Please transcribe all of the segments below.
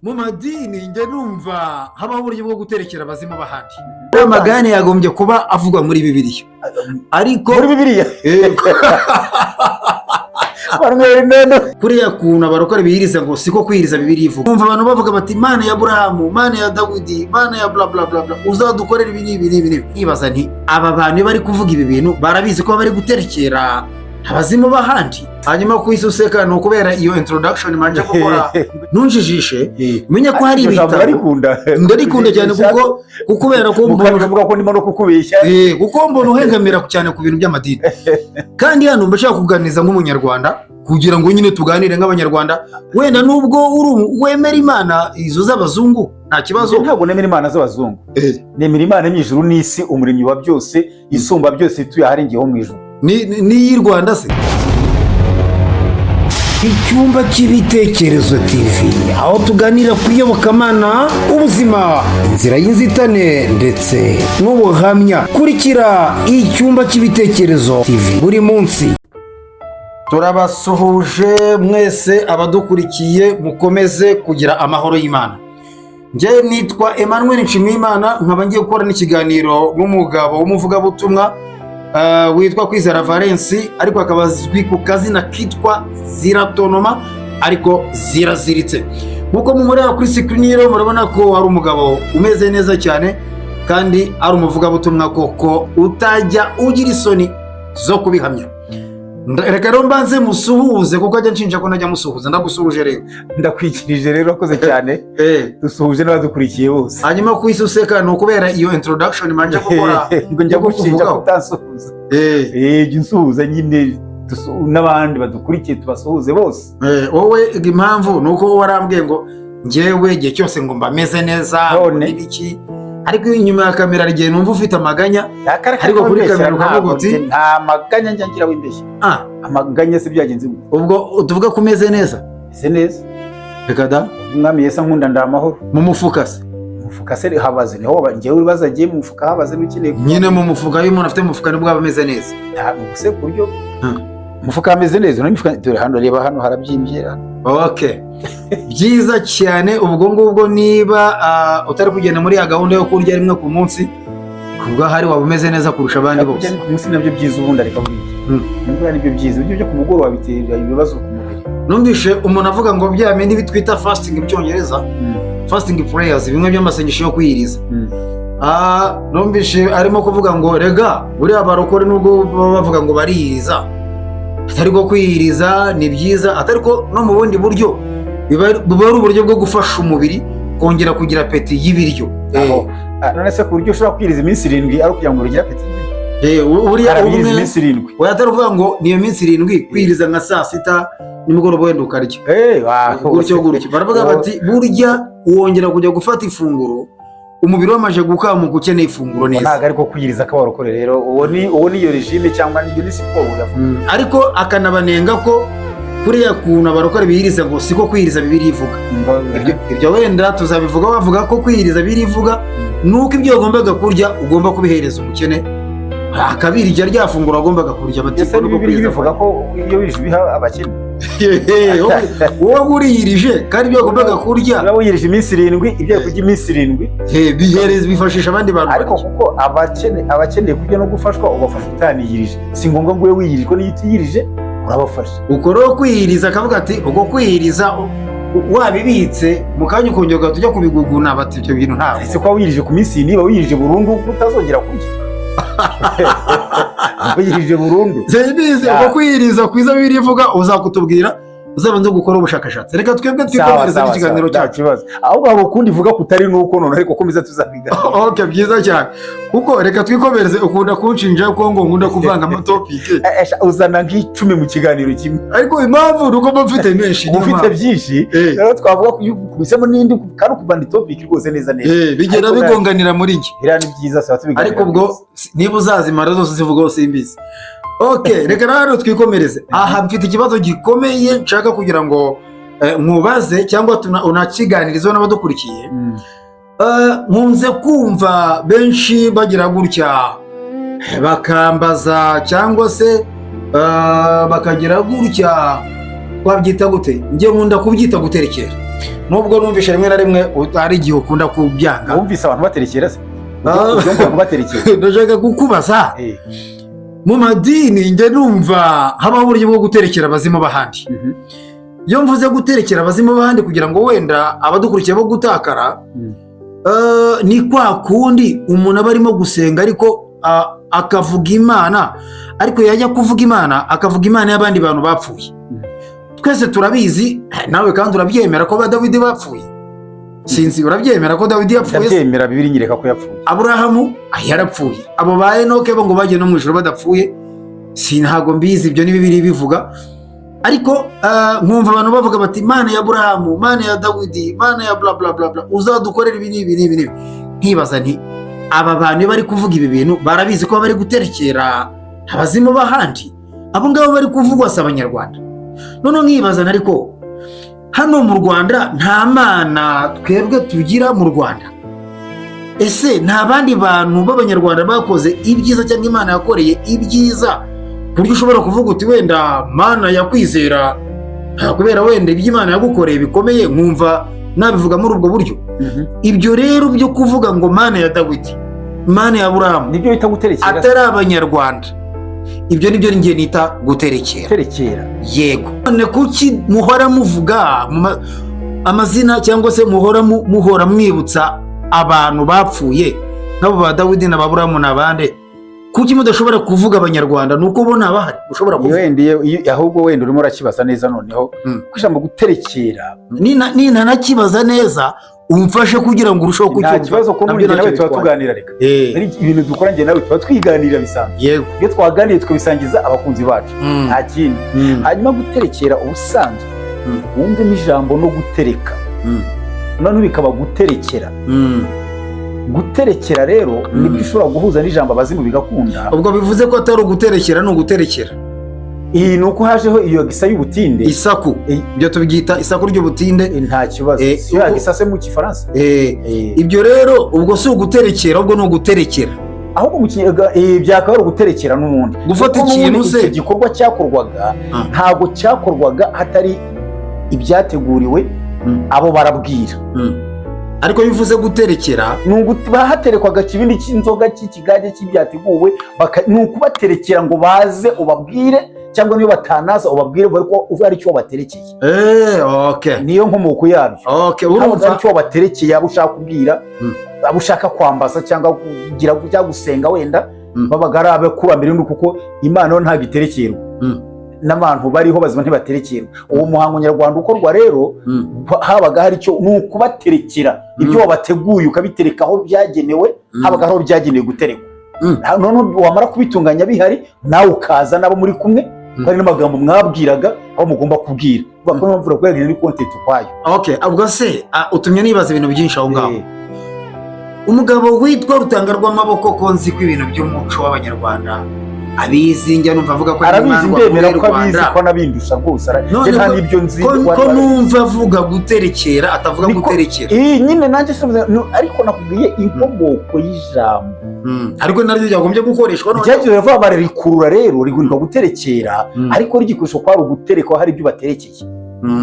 Mu madini njye numva habaho uburyo bwo guterekera abazimu b'ahandi. Amagane yagombye kuba avugwa muri Bibiliya, ariko Muri Bibiliya? Yego. Manuel Neno. Kuriya kuntu abarokore biyiriza ngo siko kwiyiriza Bibiliya ivuga. Umva abantu bavuga bati: "Mana ya Aburahamu, Mana ya Dawidi, Mana ya bla bla bla bla, uzadukorera ibi n'ibi n'ibi n'ibi." Nibaza nti: "Aba bantu iyo bari kuvuga ibi bintu barabizi ko bari guterekera abazimu b'ahandi?" Hanyuma ku isi useka ni ukubera iyo introduction manje gukora. Ntunjijishe, umenye ko hari Iryo jambo ibitabo. Ndarikunda. Ndarikunda cyane kuko kubera ko mbona Mukavuga ko ndimo no kukubeshya. Kuko mbona uhengamira cyane ku bintu by'amadini, kandi hano mba nshaka kuganiriza nk'Umunyarwanda kugira ngo nyine tuganire nk'Abanyarwanda. Wenda nubwo uri wemera imana izo z'abazungu, nta kibazo. Ntabwo nemera imana z'abazungu. Nemera Imana mu ijuru n'isi, umuremyi wa byose, isumba byose, ituye aharengeyeho mu ijuru. N'iy'i Rwanda se? Icyumba cy'Ibitekerezo TV, aho tuganira ku iyobokamana, ubuzima, inzira y'inzitane ndetse n'ubuhamya. Kurikira Icyumba cy'Ibitekerezo TV buri munsi. Turabasuhuje mwese abadukurikiye, mukomeze kugira amahoro y'Imana. Njye nitwa Emmanuel Nshimiyimana, nkaba ngiye gukora n'ikiganiro n'umugabo w'umuvugabutumwa witwa Kwizera Valensi, ariko akaba azwi ku kazina kitwa Ziratonoma, ariko ziraziritse. Nk'uko mumureba kuri screen rero, murabona ko ari umugabo umeze neza cyane kandi ari umuvugabutumwa koko utajya ugira isoni zo kubihamya. Reka rero mbanze musuhuze kuko ajya nshinja ko ntajya musuhuza. Ndagusuhuje rero. Ndakwikirije rero, urakoze cyane. Dusuhuje n'abadukurikiye bose. Hanyuma ku isi useka ni ukubera iyo introduction manje gukora. Ngo njya yo gushinja kukuvugaho. kutansuhuza. Jya unsuhuza nyine, n'abandi badukurikiye tubasuhuze bose. Wowe impamvu ni uko wowe warambwiye ngo njyewe igihe cyose ngo mba meze neza ngo None. n'ibiki, ariko inyuma ya kamera hari igihe numva ufite amaganya, ariko kuri kamera ukavuga uti Nta maganya njya ngira, w'imbeshya. Ah. Amaganya se byagenze gute? Ubwo tuvuga ko umeze neza? Meze neza. Reka da. Umwami Yesu ankunda, ndi amahoro. Mu mufuka se? Mu mufuka se habaze niho njyewe uribaza agiye mu mufuka habaze n'ukeneye kuba- Nyine mu mufuka, iyo umuntu afite mu mufuka nibwo aba ameze neza. Ntabwo se ku buryo umufuka hameze neza? Uno mifuka, dore hano, reba hano harabyimbye hano. Okay, byiza cyane. Ubwo ngubwo niba utari kugenda muri ya gahunda yo kurya rimwe ku munsi, ubwo ahari waba umeze neza kurusha abandi bose. Kurya ku munsi nabyo byiza ubundi, ariko buriya nibwo nibyo byiza. Ibyo byo ku mugoroba bitera ibibazo ku mubiri. Numvise umuntu avuga ngo bya bindi bitwita fasting mu Cyongereza, fasting prayers, bimwe by'amasengesho yo kwiyiriza. Numvise arimo kuvuga ngo rega buriya barokore nubwo baba bavuga ngo bariyiriza, atari ko kwiyiriza ni byiza, atari ko no mu bundi buryo buba ari uburyo bwo gufasha umubiri kongera kugira appétit y'ibiryo. Aho. None se ku buryo ushobora kwiriza iminsi 7 ari ukugira ngo ugire appétit? Buriya Arabiriza ubumwe iminsi 7. Oya, atari uvuga ngo niyo minsi 7, kwiyiriza nka saa sita nimugoroba wenda ukarya gutyo gutyo. Baravuga bati burya wongera kujya gufata ifunguro umubiri wamaze gukamuka, ukeneye ifunguro neza. Ntabwo ariko kwiyiriza k'abarokore rero, uwo ni iyo régime cyangwa iyo ni siporo yavuga. Ariko akanabanenga ko kuriya kuntu abarokore biyiriza ngo siko kwiyiriza Bibiliya ivuga. Ibyo wenda tuzabivuga. Bavuga ko kwiyiriza Bibiliya ivuga ni uko ibyo wagombaga kurya ugomba kubihereza umukene akabirya, rya funguro wagombaga kurya, bati Ese uko niko Bibiliya kwiyiriza. bivuga ko iyo wirije ubiha abakene? Wowe uriyirije kandi ibyo wagombaga kurya Niba wiyirije iminsi 7, ibyo kurya iminsi 7 bihereza, bifashisha abandi bantu Ariko barya. Kuko abakene abakeneye kurya no gufashwa ubafasha utaniyirije. Si ngombwa ngo ube wiyirije, ko niyo utiyirije urabafasha. Uko rero kwiyiriza, akavuga ati ubwo kwiyiriza wabibitse mu kanya ukongera ugahita ujya kubiguguna, bati ibyo bintu ntabwo. Ese ko wiyirije ku minsi, niba wiyirije burundu utazongera kurya, wiyirije burundu? Simbizi. Ubwo kwiyiriza kwiza Bibiliya ivuga uzakutubwira, uzabanze gukora ubushakashatsi. Reka twebwe twikomereze n'ikiganiro Nta cyacu. kibazo. Ahubwo hari ukundi ivuga kutari nuko none, ariko komeza tuzabiganira. Okay, byiza cyane. Kuko reka twikomereze, ukunda kunshinja ko ngo nkunda kuvanga ama topics. Uzana nk'icumi mu kiganiro kimwe. Ariko impamvu ni uko mba mfite menshi, Uba niyo ufite mpamvu. byinshi. Rero twavuga ko iyo ukubisemo n'indi kandi ukuvana i topic rwose neza neza. Bigenda Ariko bigonganira muri njye. Biriya ni byiza, tuba tubiganira Ariko ubwo rwose. Niba uzazimara zose zivugaho simbizi. Okay, reka na hano twikomereze. Aha mfite ikibazo gikomeye nshaka kugira ngo nkubaze cyangwa unakiganirizeho n'abadukurikiye. Nkunze kumva benshi bagira gutya bakambaza cyangwa se bakagira gutya, wabyita gute? Njye nkunda kubyita guterekera. Nubwo numvishe rimwe na rimwe hari igihe ukunda kubyanga. Wumvise abantu baterekera se? Ah. Ubwo abantu baterekera. Ndashaka kukubaza, mu madini njye numva habaho uburyo bwo guterekera abazimu b'ahandi. Iyo mvuze guterekera abazimu b'ahandi, kugira ngo wenda abadukurikiye bo gutakara, ni kwa kundi umuntu aba arimo gusenga ariko akavuga Imana, ariko yajya kuvuga Imana akavuga Imana y'abandi bantu bapfuye. Twese turabizi, nawe kandi urabyemera ko ba Dawidi bapfuye. Sinzi, urabyemera ko Dawidi yapfuye se? Ndabyemera, Bibiri nyereka ko yapfuye. Aburahamu yarapfuye. Abo ba Enoke bo ngo bagiye no mu ijuru badapfuye, si ntabwo mbizi, ibyo ni Bibiri bivuga. Ariko nkumva abantu bavuga bati: "Mana ya Aburahamu, Mana ya Dawidi, Mana ya bla bla bla bla, uzadukorera ibi n'ibi n'ibi n'ibi." Nkibaza nti: aba bantu iyo bari kuvuga ibi bintu barabizi ko bari guterekera abazimu b'ahandi? Abo ngabo bari kuvugwa si Abanyarwanda? Noneho nkibaza, ariko hano mu Rwanda nta mana twebwe tugira mu Rwanda? Ese nta bandi bantu b'Abanyarwanda bakoze ibyiza cyangwa Imana yakoreye ibyiza, ku buryo ushobora kuvuga uti: "Wenda Mana yakwizera kubera wenda ibyo Imana yagukoreye bikomeye"? Nkumva nabivuga muri ubwo buryo. Ibyo rero byo kuvuga ngo Mana ya Dawidi, Mana ya Aburahamu, Nibyo bita guterekera. atari Abanyarwanda, ibyo nibyo njye nita guterekera. Guterekera. Yego. None kuki muhora muvuga amazina, cyangwa se muhora muhora mwibutsa abantu bapfuye nk'abo ba Dawidi na ba Aburahamu n'abandi? Kuki mudashobora kuvuga Abanyarwanda? Ni uko bo ntabahari ushobora Iyo kuvuga. Wenda ahubwo wenda urimo urakibaza neza noneho, kuko ijambo guterekera Nintanakibaza neza umfashe kugira ngo urusheho Nta kucyumva. kibazo, ko Nabyo n'ubundi njye nawe ntacyo tuba bitwaye. tuganira reka. Ari ibintu dukora, njye nawe tuba twiganirira bisanzwe. Iyo twaganiriye tukabisangiza abakunzi bacu, nta kindi. Hanyuma guterekera ubusanzwe, wumvemo ijambo no gutereka, noneho bikaba guterekera. Guterekera rero nibyo ushobora guhuza n'ijambo abazimu bigakunda. Ubwo bivuze ko atari uguterekera, ni uguterekera. Iyi ni uko hajeho iyo gisa y'ubutinde. Isaku. Ibyo tubyita isaku ry'ubutinde. Nta kibazo. Si yo gisa se mu Kifaransa? Ibyo rero ubwo si uguterekera, ahubwo ni uguterekera. Ahubwo mu Kinyarwanda byakaba ari uguterekera n'ubundi. Gufata Kuko ikintu n'ubundi se. Icyo gikorwa cyakorwaga, ntabwo cyakorwaga hatari ibyateguriwe abo barabwira. Ariko iyo uvuze guterekera, Ni bahaterekwaga ikibindi cy'inzoga, cy'ikigage, cy'ibyateguwe, ni ukubaterekera ngo baze ubabwire, cyangwa niyo batanaza ubabwire ko ari cyo wabaterekeye. Okay. Niyo nkomoko yabyo. Ntabwo Urumva. ari cyo wabaterekeye, abo ushaka kubwira, abo ushaka kwambaza cyangwa kugira cyangwa gusenga wenda, babaga ari abakurambere, kuko Imana yo ntabwo iterekerwa. N'abantu bariho bazima ntibaterekerwa. Uwo muhango nyarwanda ukorwa rero, habaga hari icyo, ni ukubaterekera ibyo wabateguye, ukabitereka aho byagenewe. Habaga aho byagenewe guterekwa. Noneho wamara kubitunganya bihari, nawe ukaza n'abo muri kumwe, hari n'amagambo mwabwiraga aho mugomba kubwira. Uvuga ko mpamvu urakorera muri content ukwayo. Okay, ubwo se utumye nibaza ibintu byinshi aho ngaho. Umugabo witwa Rutanga rw'Amaboko, ko nzi ko ibintu by'umuco w'Abanyarwanda abizi, njya numva avuga ko ari Arabizi. imandwa Ndemera muri ko abizi, Rwanda. ko anabindusha rwose. None Njye nta n'ibyo nzi. Ko numva avuga guterekera, atavuga guterekera. Iyi nyine nanjye ariko nakubwiye inkomoko y'ijambo. Ariko naryo ryagombye gukoreshwa none. Ryagiye riva, bararikurura rero rigurirwa guterekera, ariko rigikoresho kwari ugutereka, hari ibyo baterekeye,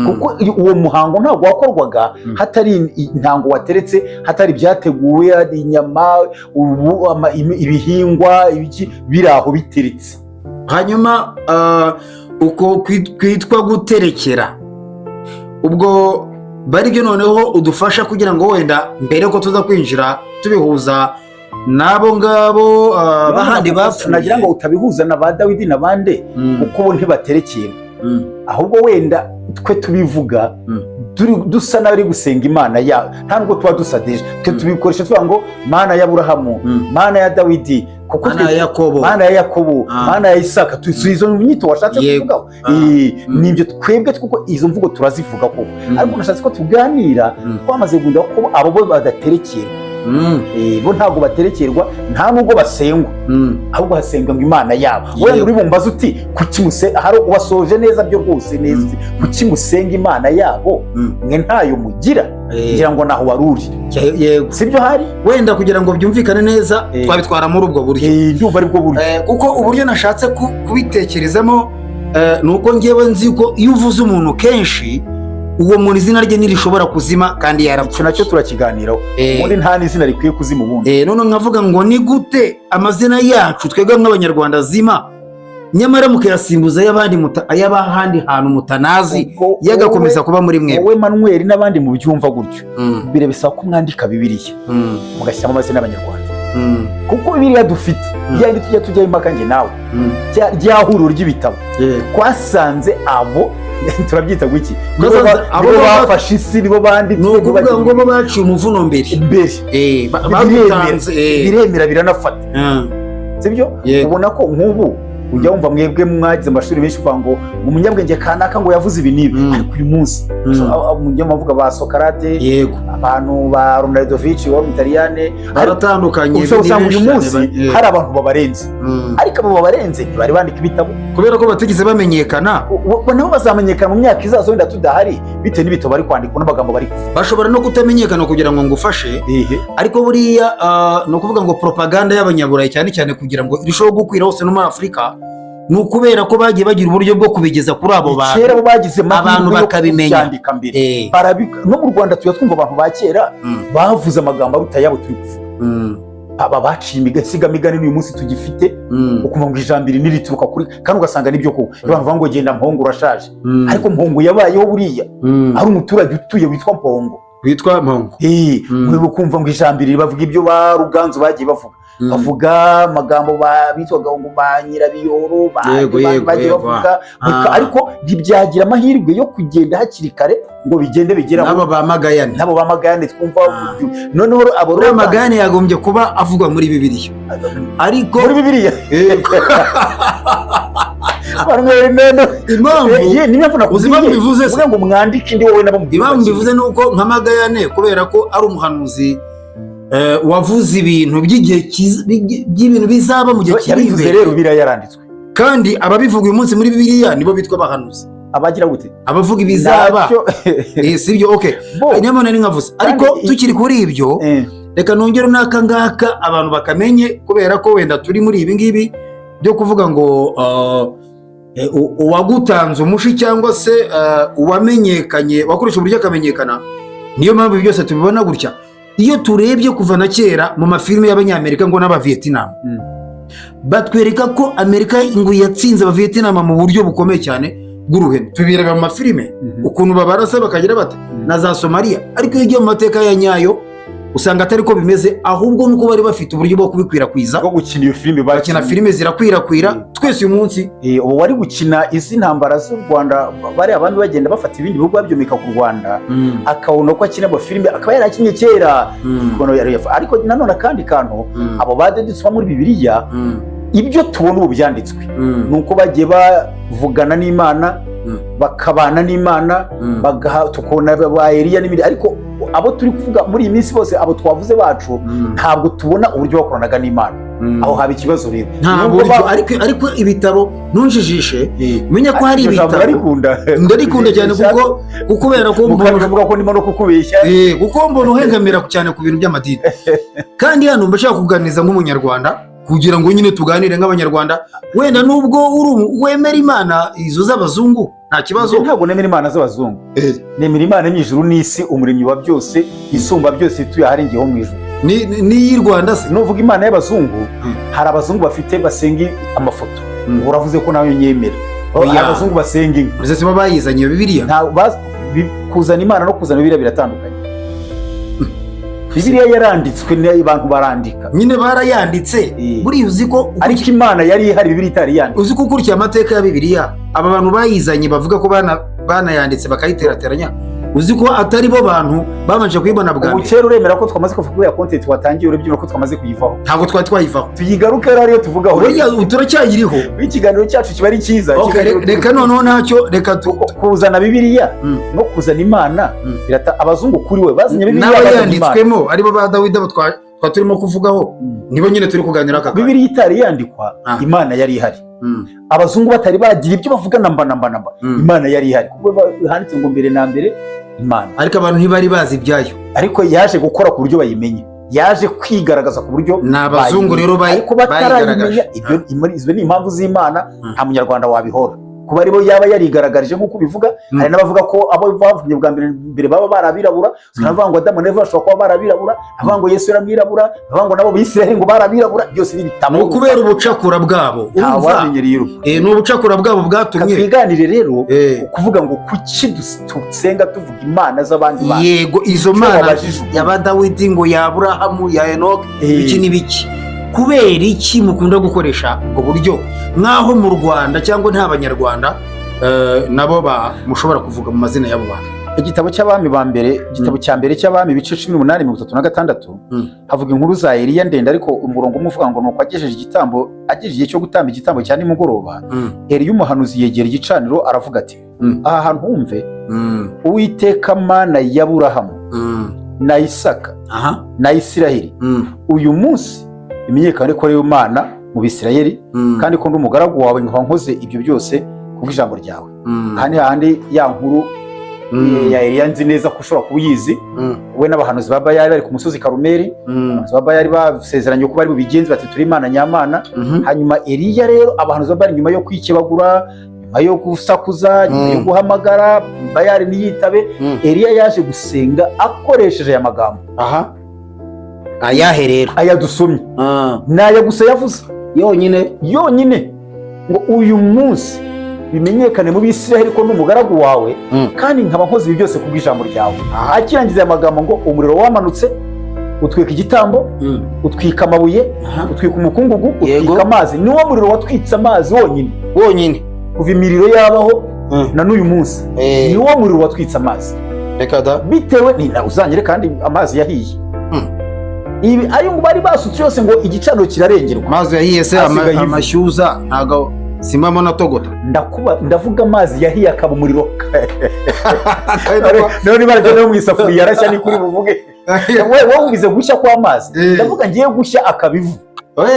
kuko uwo muhango ntabwo wakorwaga hatari intango wateretse, hatari ibyateguwe, hari inyama, ubu, ibihingwa, ibiki biri aho biteretse. Hanyuma uko kwitwa guterekera, ubwo bari byo noneho udufasha kugira ngo wenda mbere ko tuza kwinjira tubihuza n'abo ngabo bahandi bapfuye. Nagira ngo utabihuza na ba Dawidi na bande, kuko bo ntibaterekera. Ahubwo wenda twe tubivuga dusa n'abari gusenga Imana ya, nta nubwo tuba dusa déjà twe tubikoresha tuvuga ngo Mana ya Aburahamu, Mana ya Dawidi, kuko Mana ya Yakobo. Mana ya Yakobo, Mana ya Isaka, si izo nyito washatse kuvugaho? Nibyo twebwe, kuko izo mvugo turazivuga koko, ariko nashatse ko tuganira twamaze guhindura ko abo bo badaterekerwa. Bo ntabwo baterekerwa, nta nubwo basengwa, ahubwo hasenga ngo Imana yabo. Wenda uri bumbaze uti: "Kuki muse hari wasoje neza byo rwose neza uti, kuki musenga Imana yabo, mwe ntayo mugira?" Ngira ngo naho wari uri. Yego. Sibyo hari? Wenda kugira ngo byumvikane neza, twabitwara muri ubwo buryo. Ndumva ari bwo buryo. Kuko uburyo nashatse kubitekerezamo, ni uko ngewe nzi ko iyo uvuze umuntu kenshi Uwo muntu izina rye ntirishobora kuzima kandi Icyo yarapfuye. nacyo turakiganiraho. Ubundi nta n'izina rikwiye kuzima ubundi. None nkavuga ngo ni gute amazina yacu twebwe nk'Abanyarwanda azima, nyamara mukayasimbuza ay'abandi ay'abahandi hantu mutanazi, Ubwo yagakomeza kuba muri mwebwe? Wowe Manuel n'abandi mubyumva gutyo, mbere bisaba ko mwandika Bibiliya, mugashyiramo amazina y'Abanyarwanda, kuko Bibiliya dufite, yandi tujya tujyaho impaka njye nawe, rya huriro ry'ibitabo, twasanze abo turabyita guki? Twasanze abo Nibo bafashe isi, nibo banditse. Ni ukuvuga ngo bo baciye umuvuno mbere. Mbere. Badutanze. Biremera, biranafata. Sibyo? Yego. Ubona ko nk'ubu ujya wumva mwebwe mwagize amashuri menshi uvuga ngo umunyabwenge kanaka ngo yavuze ibi n'ibi, ariko uyu munsi mujya muvuga ba Sokarate, abantu ba Leonardo Vinci wari Umutaliyane, Baratandukanye. ushobora Ni gusanga uyu benshi cyane. munsi hari abantu babarenze, ariko abo babarenze ntibari bandika ibitabo. Kubera ko batigeze bamenyekana. Nabo bazamenyekana mu myaka izaza wenda tudahari, bitewe n'ibitabo bari kwandika n'amagambo bari kuvuga. Bashobora no kutamenyekana, kugira ngo ngufashe. Ariko buriya ni ukuvuga ngo propaganda y'Abanyaburayi, cyane cyane kugira ngo irusheho gukwira hose no muri Afurika, ni ukubera ko bagiye bagira uburyo bwo kubigeza kuri abo bantu. Kera bo bagize Abantu amahirwe yo bakabimenya. kubyandika mbere. No mu Rwanda tujya twumva abantu ba kera bavuze amagambo aruta ayabo turi kuvuga. Aba baciye imigani n'uyu munsi tugifite, ukumva ngo ijambo iri nirituruka kuri, kandi ugasanga nibyo koko. Iyo abantu bavuga ngo genda Mpongo urashaje, ariko Mpongo yabayeho buriya, ari umuturage utuye witwa Mpongo. Witwa Mpongo. Ukumva ngo ijambo iri bavuga ibyo ba Ruganzu bagiye bavuga, bavuga amagambo bitwaga ngo ba Nyirabiyoro bagiye bavuga. Ariko ntibyagira amahirwe yo kugenda hakiri kare ngo bigende bigere aho. N'abo ba Magayane. N'abo ba Magayane twumva. Noneho abo Uriya Magayane yagombye kuba avugwa muri Bibiliya, ariko Muri Bibiliya? Yego. Manuel, none Impamvu Ye, niyo mpamvu nakubwiye. Uzi impamvu bivuze se? Uvuga ngo mwandike indi wowe nabo mubyumva Impamvu kimwe. bivuze ni uko nka Magayane, kubera ko ari umuhanuzi wavuze ibintu by'igihe by'ibintu bizaba mu gihe kiri Yabivuze imbere. rero biriya yaranditswe. Kandi ababivuga uyu munsi muri Bibiliya nibo bitwa abahanuzi. Abagira gute? Abavuga ibizaba. Nacyo- Si ibyo? Okay. Bo. Niyo mpamvu nari nkavuze, ariko Kandi tukiri kuri ibyo, reka nongere n'aka ngaka abantu bakamenye, kubera ko wenda turi muri ibi ngibi byo kuvuga ngo uwagutanze umushi cyangwa se uwamenyekanye, wakoresha uburyo akamenyekana. Niyo mpamvu ibi byose tubibona gutya. Iyo turebye kuva na kera mu mafilime y'Abanyamerika ngo n'Abavietnam, batwereka ko Amerika ngo yatsinze Abavietnam mu buryo bukomeye cyane bw'uruhenu. Tubireba mu mafilime, ukuntu babarasa bakagira bate, na za Somaliya. Ariko iyo ugiye mu mateka ya nyayo usanga atari ko bimeze, ahubwo nuko bari bafite uburyo bwo kubikwirakwiza. Bwo gukina iyo filime. Bakina filime zirakwirakwira. Twese uyu munsi Ubu wari gukina izi ntambara z'u Rwanda, bariya abami bagenda bafata ibindi bihugu babyomeka ku Rwanda, akabona ko akina amafilime akaba yarakinnye kera. Ukuntu ariko nanone akandi kantu, abo badeditswa muri Bibiliya, ibyo tubona ubu byanditswe ni uko bagiye bavugana n'Imana, bakabana n'Imana, tukabona ba Eliya n'ibindi. Ariko abo turi kuvuga muri iyi minsi bose, abo twavuze bacu, ntabwo tubona uburyo bakoranaga n'Imana. Aho haba ikibazo rero. Nta Nubwo buryo. Ariko ibitabo, ntunjijishe, menya ko hari Iryo jambo ibitabo. Ndarikunda. Ndarikunda cyane kuko kubera ko Mukabije mbona avuga ko ndimo no kukubeshya. Kuko mbona uhengamira cyane ku bintu by'amadini, kandi hano mba nshaka kuganiriza nk'Umunyarwanda, kugira ngo nyine tuganire nk'Abanyarwanda. Wenda nubwo uri wemera imana izo z'abazungu, nta kibazo. Njye ntabwo nemera imana z'abazungu. Nemera Imana y'ijuru n'isi, umuremyi wa byose, isumba byose, ituye aharengeyeho mu ijuru. N'iy'i Rwanda se? Nuvuga imana y'abazungu, hari abazungu bafite basenga amafoto. Uravuze ko nawe nyemera. Oya. Hari abazungu basenga inka. Uretse se baba bayizanye iyo Bibiliya? Kuzana imana no kuzana Bibiliya biratandukanye. Bibiliya yaranditswe n'abantu barandika. Nyine barayanditse. Buriya uzi ko Ariko imana yari ihari Bibiliya itari yanditse. Uzi ko ukurikiye amateka ya Bibiliya, aba bantu bayizanye bavuga ko banayanditse bakayiterateranya, uzi ko atari bo bantu babanje kuyibona bwa Ubu mbere? kera uremera ko twamaze kuva kuri ya content watangiye, urabyumva ko twamaze kuyivaho? Ntabwo twari twayivaho. Tuyigaruke rero ariyo tuvugaho. Buriya turacyayiriho. Ikiganiro cyacu kiba ari cyiza. Okay, reka noneho ntacyo, reka tu Kuzana Bibiliya no kuzana imana birata. Abazungu kuri we bazanye Bibiliya, bazanye Imana. N'abayanditswemo aribo ba Dawidi, abo twa turimo kuvugaho, nibo nyine turi kuganira aka kanya. Bibiliya itari yandikwa, Imana yari ihari. Abazungu batari bagira ibyo bavuga namba namba namba, Imana yari ihari, kuko handitse ngo mbere na mbere Imana. Ariko abantu ntibari bazi ibyayo. Ariko yaje gukora ku buryo bayimenya, yaje kwigaragaza ku buryo Ni abazungu bayimenya. rero Ariko batarayimenya, bayigaragaje. ibyo izo ni impamvu z'Imana. Nta Munyarwanda wabihora, Kuba aribo yaba yarigaragarije nk'uko ubivuga. Hari n'abavuga ko abo bavumye bwa mbere mbere baba barabirabura, bakavuga ngo Adamu na Eva bashobora kuba barabirabura, abavuga ngo Yesu yaramwirabura, abavuga ngo nabo Bisirayeli ngo barabirabura. Byose ni ibitabo. Ni ukubera ubucakura bwabo. Nta Urumva? wamenye rero. Ni ubucakura bwabo bwatumye. Twiganire rero, kuvuga ngo kuki dusenga tuvuga imana z'abandi bantu. Yego, izo Icyo mana wabajije ubu. yaba Dawidi, ngo ya Aburahamu, ya Enoke, ibiki n'ibiki. Kubera iki mukunda gukoresha ubwo buryo, nk'aho mu Rwanda cyangwa nta Banyarwanda nabo mushobora kuvuga mu mazina y'abo bantu? Igitabo cy'Abami ba Mbere, igitabo cya mbere cy'Abami, ibice 18, 36, havuga inkuru za Eliya ndende, ariko umurongo umwe uvuga ngo nuko agejeje igitambo, agejeje igihe cyo gutamba igitambo cya nimugoroba, Eliya umuhanuzi yegera igicaniro, aravuga ati: "Aha hantu humve, Uwiteka Mana ya Aburahamu na Isaka na Isiraheli, uyu munsi bimenyekane ko ari we Mana mu Bisirayeli, kandi ko ndi umugaragu wawe, nkaba nkoze ibyo byose kubw'ijambo ryawe." Aha ni hahandi ya nkuru ya Eliya, nzi neza ko ushobora kuba uyizi. We n'abahanuzi ba Bayali bari ku musozi Karumeli. Abahanuzi ba Bayali basezeranye ko bari bubigenze bati: "Turi Imana nyamana." Hanyuma Eliya rero, abahanuzi ba Bayali, nyuma yo kwikebagura, nyuma yo gusakuza, nyuma yo guhamagara Bayali ntiyitabe, Eliya yaje gusenga akoresheje aya magambo. Aha ayahe rero? Aya dusomye ni aya gusa yavuze. Yonyine. Yonyine, ngo uyu munsi bimenyekane mu Bisirayeli ko n'umugaragu wawe, kandi nkaba nkoze ibi byose kubw'ijambo ryawe. Akirangiza aya magambo, ngo umuriro wamanutse utwika igitambo, utwika amabuye, utwika umukungugu, utwika amazi. Niwo muriro watwitse amazi wonyine. Wonyine. Kuva imiriro yabaho na n'uyu munsi, niwo muriro watwitse amazi. Reka da! Bitewe ni na uzangire, kandi amazi yahiye. Ibi ayo ngo bari basutse yose, ngo igicaniro kirarengerwa. Amazi yahiye se? Asigaye ivu. Amashyuza ntabwo simamo na togota. Ndakuba ndavuga amazi yahiye akaba umuriro. None niba arajya no mu isafuriya yarashya, ni kuri buvuge wowe wumvise gushya kw'amazi. Ndavuga ngiye gushya akaba ivu.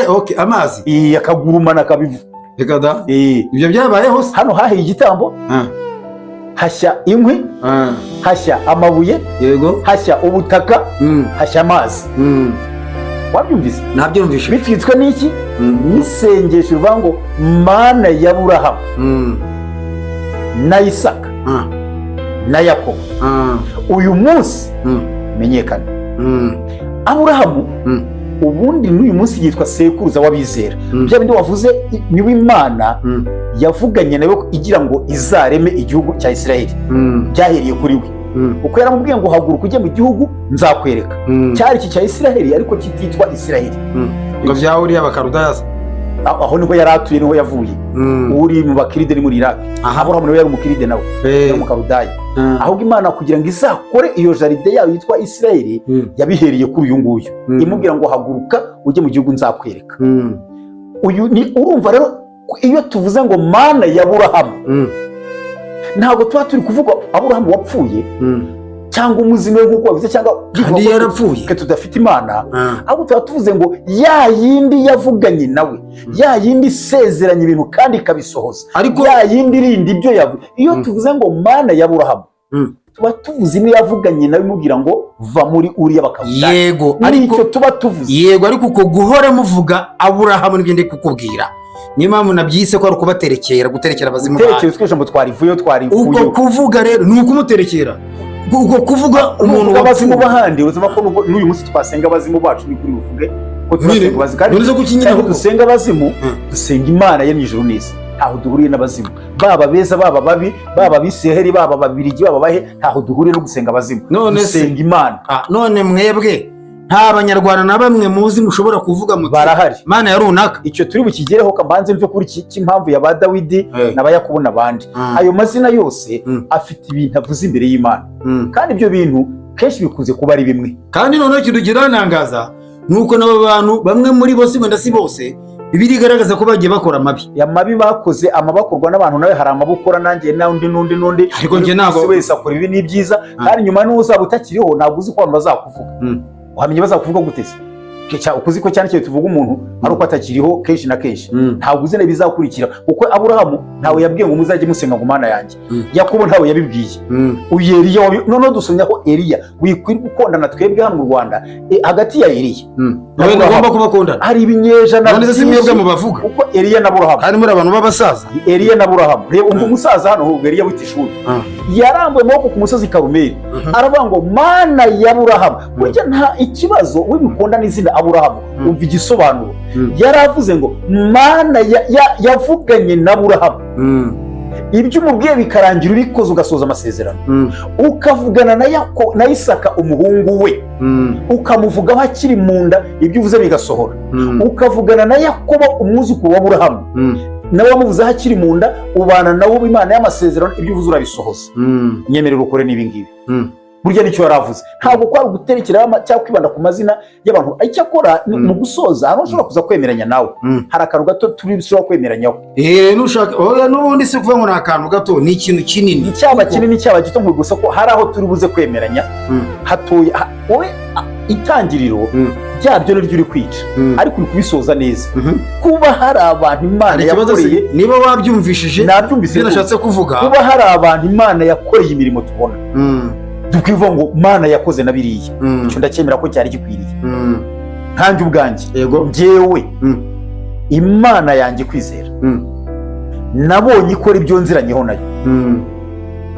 Okay, amazi. Akagurumana akaba ivu. Reka da! Ibyo byabayeho se? Hano hahiye igitambo, hashya inkwi, hashya amabuye, hashya ubutaka, hashya amazi. Wabyumvise? Nabyumvishe. Bitwitswe n'iki? N'isengesho rivuga ngo: "Mana ya Aburahamu na Isaka na Yakobo, uyu munsi menyekane." Aburahamu ubundi n'uyu munsi yitwa sekuruza w'abizera. Bya bindi wavuze, niwe Imana yavuganye nawe igira ngo izareme igihugu cya Isirayeli. Byahereye kuri we, kuko yaramubwiye ngo: "Haguruka ujye mu gihugu nzakwereka." Cyari iki cya Isirayeli, ariko kititwa Isirayeli. Ngo bya uriya Bakarudayasi. Aho niho yari atuye, niho yavuye. Uri mu Bakiride, ni muri Iraki. Aburahamu nawe yari Umukiride, nawe yari Umukarudaya. Ahubwo Imana kugira ngo izakore iyo jardin yayo yitwa Isirayeli, yabihereye kuri uyu nguyu, imubwira ngo: "Haguruka ujye mu gihugu nzakwereka." Uyu ni, urumva rero, iyo tuvuze ngo Mana ya Aburahamu, ntabwo tuba turi kuvuga Aburahamu wapfuye cyangwa umuzimu we nk'uko wabivuze, cyangwa Kandi yarapfuye. twe tudafite Imana. Ahubwo tuba tuvuze ngo ya yindi yavuganye nawe, ya yindi isezeranya ibintu kandi ikabisohoza, Ariko ya yindi irinda ibyo yavuze. Iyo tuvuze ngo Mana ya Aburahamu, tuba tuvuze imwe yavuganye nawe imubwira ngo: "Va muri uriya bakavuga." Yego, ariko Nicyo tuba tuvuze. Yego, ariko uko guhora muvuga Aburahamu nibyo ndi kukubwira. Niyo mpamvu nabyise ko ari ukubaterekera, guterekera abazimu banyu. Tekereza ko ijambo twarivuyeho, Ubwo twarivuyeho. kuvuga rero ni ukumuterekera, ubwo kuvuga umuntu Umuntu abazimu wapfuye. b'ahandi, ubuzima ko n'uyu munsi twasenga abazimu bacu, ni kuri buvuge ko turasenga abazimu kandi None se kuki nyine kandi ahubwo dusenga abazimu? Dusenga Imana yo mu ijuru n'isi, ntaho duhuriye n'abazimu, baba beza, baba babi, baba Abisiraheli, baba Ababiligi, baba bahe, ntaho duhuriye no gusenga abazimu. None se Dusenga Imana. None mwebwe nta Banyarwanda na bamwe muzi mushobora kuvuga muti Barahari. Mana ya runaka? Icyo turi bukigereho. Kamanze mve kuri iki cy'impamvu ya ba Dawidi n'aba Yakobo n'abandi. Ayo mazina yose afite ibintu avuze imbere y'Imana, kandi ibyo bintu kenshi bikunze kuba ari bimwe. Kandi noneho ikintu kiranangaza ni uko n'aba bantu, bamwe muri bo, si wenda si bose, Bibiliya igaragaza ko bagiye bakora amabi. Amabi bakoze, amabi akorwa n'abantu. Nawe hari amabi ukora, nanjye n'undi n'undi n'undi. Ariko njye ntabwo- Buri wese akora ibi n'ibyiza. Kandi nyuma n'uzaba utakiriho, ntabwo uzi ko abantu bazakuvuga. Wamenya bazakuvuga gute se? Ukuzi ko cyane cyane tuvuga umuntu ari uko atakiriho kenshi na kenshi, ntabwo uzi n'ibizakurikira, kuko Aburahamu ntawe yabwiye ngo muzajye musenga ngo Mana yanjye. Yakobo ntawe yabibwiye. Uyu Eliya noneho dusomye aho Eliya wikwirwa ukondana twebwe hano mu Rwanda, hagati ya Eliya na Wowe Aburahamu ntugomba kubakundana. hari ibinyejana None se si mwebwe byinshi, mubavuga kuko Eliya na Aburahamu, kandi muri abantu b'abasaza? Eliya na Aburahamu, reba, umva umusaza hano ahubwo Eliya wita ishuri, yarambuye amaboko ku musozi Karumeli, aravuga ngo Mana ya Aburahamu. Burya nta ikibazo wibikunda n'izina Aburahamu, umva igisobanuro. Yaravuze ngo Mana yavuganye na Aburahamu, ibyo umubwiye bikarangira ubikoze, ugasoza amasezerano, ukavugana na na Isaka umuhungu we, ukamuvugaho akiri mu nda, ibyo uvuze bigasohora, ukavugana na Yakobo umwuzukuru wa Aburahamu, nawe wamuvuzeho akiri mu nda, ubana nawe uba Imana y'amasezerano, ibyo uvuze urabisohoza, nyemerera ukore n'ibi ngibi. Burya nicyo yari avuze, ntabwo kwari uguterekera cyangwa kwibanda ku mazina y'abantu. Icyakora mu gusoza hari ushobora kuza kwemeranya nawe, hari akantu gato turi dushobora kwemeranyaho. Nushaka, oya, n'ubundi si ukuvuga ngo ni akantu gato, ni ikintu kinini. Icyaba kinini, cyaba gito, ngo gusa ko hari aho turi buze kwemeranya hatoya. Wowe itangiriro ryabyo niryo uri kwica, ariko uri kubisoza neza. Kuba hari abantu Imana Hari ikibazo se? yakoreye Niba wabyumvishije Nabyumvise ibyo rwose. nashatse kuvuga. Kuba hari abantu Imana yakoreye imirimo tubona, tukwivuga ngo Mana yakoze na biriya, icyo ndacyemera ko cyari gikwiriye. Nkanjye ubwanjye, njyewe, Imana yanjye kwizera, nabonye ikora ibyo nziranyeho nayo.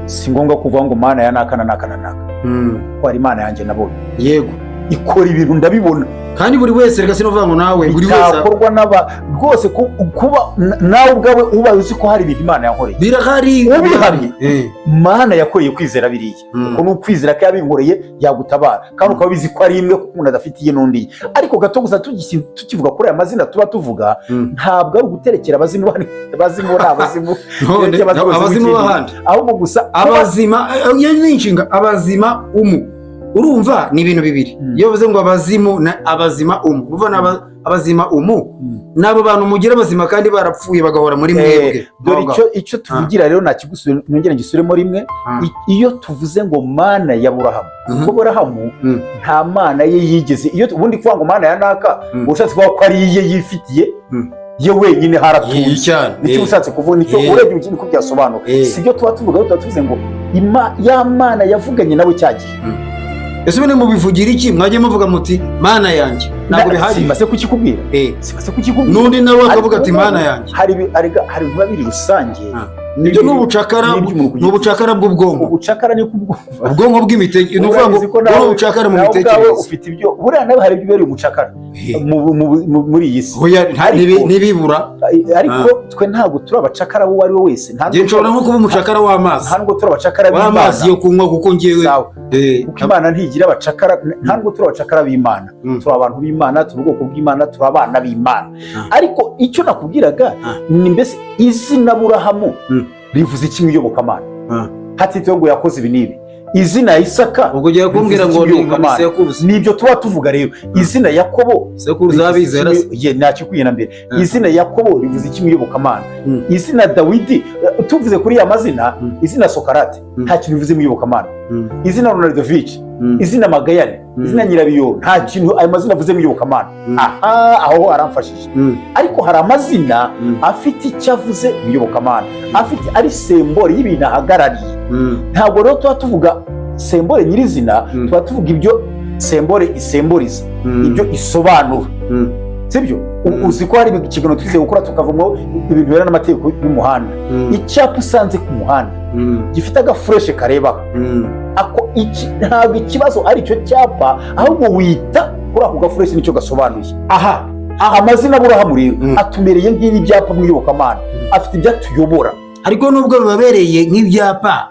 Si ngombwa kuvuga ngo Mana ya naka na naka na naka, ko hari Imana yanjye nabonye ikora ibintu ndabibona. Kandi buri wese, reka sinavuga ngo nawe, buri wese. Bitakorwa n'aba rwose, kuba nawe ubwawe ubaye uzi ko hari ibintu Imana yankoreye, Birahari. Ubihamye. Mana yakoreye kwizera biriya, kuko ni ukwizera ko yabinkoreye yagutabara, kandi ukaba ubizi ko ari imwe, kuko umuntu adafite iye n'undi ye. Ariko gato gusa, tukivuga kuri aya mazina tuba tuvuga, ntabwo ari uguterekera abazimu, abazimu ni abazimu. None, Abazimu abazimu b'ikindi. b'ahandi. Ahubwo gusa Abazima, iyo ni inshinga, abazima umu, urumva ni ibintu bibiri. Iyo bavuze ngo abazimu na abazima umu, uvuga ni abazima umu, ni abo bantu mugira abazima kandi barapfuye bagahora muri mwebwe. Dore icyo tuvugira rero, nakigusubiye nongere ngisubiremo rimwe. Iyo tuvuze ngo Mana ya Burahamu, kuko Burahamu nta mana ye yigeze, iyo ubundi kuvuga ngo Mana ya naka, uba ushatse kuvuga ko ari iye yifitiye, ye wenyine haratunze. Cyane. Nicyo ushatse kuvuga, nicyo urebye uko niko byasobanura. Si byo tuba tuvuga, tuba tuvuze ngo ya Mana yavuganye nawe cya gihe. Ese ubundi mubivugira iki? Mwajya muvuga muti Mana yanjye, ntabwo bihagije? Simaze kukikubwira. Simaze kukikubwira. N'undi nawe akavuga ati Ariko Mana yanjye. Hari ibiba biri rusange Ibyo ni ubucakara, n'iby'umuntu ku ni giti. Ubucakara bw'ubwonko. Ubucakara ni kubwumva. Ubwonko bw'imitekerereze, ni ukuvuga ngo Urabizi ko nawe- ni ubucakara mu nawe ubwawe mitekerereze. ufite ibyo, buriya nawe hari ibyo ubereye umucakara muri iyi si. Oya, Ariko- ntibibura. Ariko twe ntabwo turi abacakara b'uwo ari we wese. Nta Njye nshobora nko kuba umucakara w'amazi, nta nubwo turi abacakara w'amazi b'Imana. yo kunywa, kuko ngewe Sawa. Kuko Imana ntigira abacakara, nta nubwo turi abacakara b'Imana. Turi abantu b'Imana, turi ubwoko bw'Imana, turi abana b'Imana. Ariko icyo nakubwiraga ni mbese izina Burahamu rivuze iki mu iyobokamana, hatitaweho ngo yakoze ibi n'ibi? Izina Isaka Ubwo ugiye kumbwira rivuze ngo iki mu ni iyobokamana? sekuruza. Nibyo tuba tuvuga rero. Izina Yakobo Sekuruza y'abizera se. Ye, nakikwiye na mbere. Izina Yakobo rivuze iki mu iyobokamana? Izina Dawidi, tuvuze kuri ya mazina, izina Sokarate nta kintu bivuze mu iyobokamana. Izina Ronaldovic, izina Magayane, izina Nyirabiyoro, nta kintu ayo mazina avuze mu iyobokamana. Aha aho aramfashije. Ariko hari amazina afite icyo avuze mu iyobokamana, afite ari symbole y'ibintu ahagarariye. Ntabwo rero tuba tuvuga symbole nyirizina, tuba tuvuga ibyo symbole isemboriza, ibyo isobanura. Sibyo? Uzi ko hari ikiganiro twize gukora tukavamo ibintu bibera n'amategeko y'umuhanda. Icyapa usanze ku muhanda gifite agaflèche karebaho, ako iki, ntabwo ikibazo ari icyo cyapa, ahubwo wita kuri ako gaflèche nicyo gasobanuye. Aha amazina Aburahamu rero atumereye nk'ibyapa mu iyobokamana, afite ibyo atuyobora. Ariko nubwo bibabereye nk'ibyapa,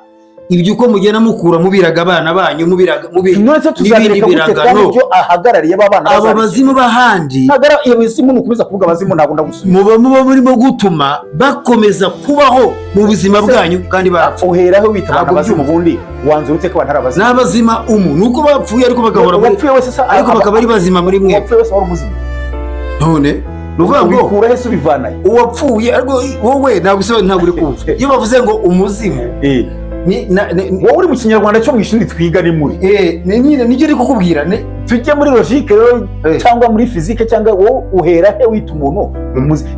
ibyo uko mugenda mukura mubiraga abana banyu, mubiraga None se n'ibindi tuzabereka gute kandi biragano. ibyo ahagarariye b'abana Abo bazabigira? bazimu b'ahandi. Ntabwo ari iyo bazimu, nukomeza kuvuga abazimu ntabwo ndagusubiza. Muba murimo gutuma bakomeza kubaho mu buzima bwanyu kandi barapfa. Uheraho wita abantu Ntabwo abazimu, byumva. ubundi wanze urute ko abantu ari abazimu? N'abazima umu ni uko bapfuye, ariko bagahora muri Uwapfuye wese ariko bakaba ari bazima muri mwe. Uwapfuye wese wari umuzimu? None ni ukuvuga ngo Ubikura he se, ubivanayo? Uwapfuye, ariko wowe ntabwo usobanura, ntabwo uri kumva. Iyo bavuze ngo umuzimu Ni na- ni- ni- Wowe uri mu Kinyarwanda cyo mu ishuri twiga, ni muri Ni nyine nicyo uri kukubwira ni tujye muri logique rero cyangwa muri physique, cyangwa wowe uhera he wita umuntu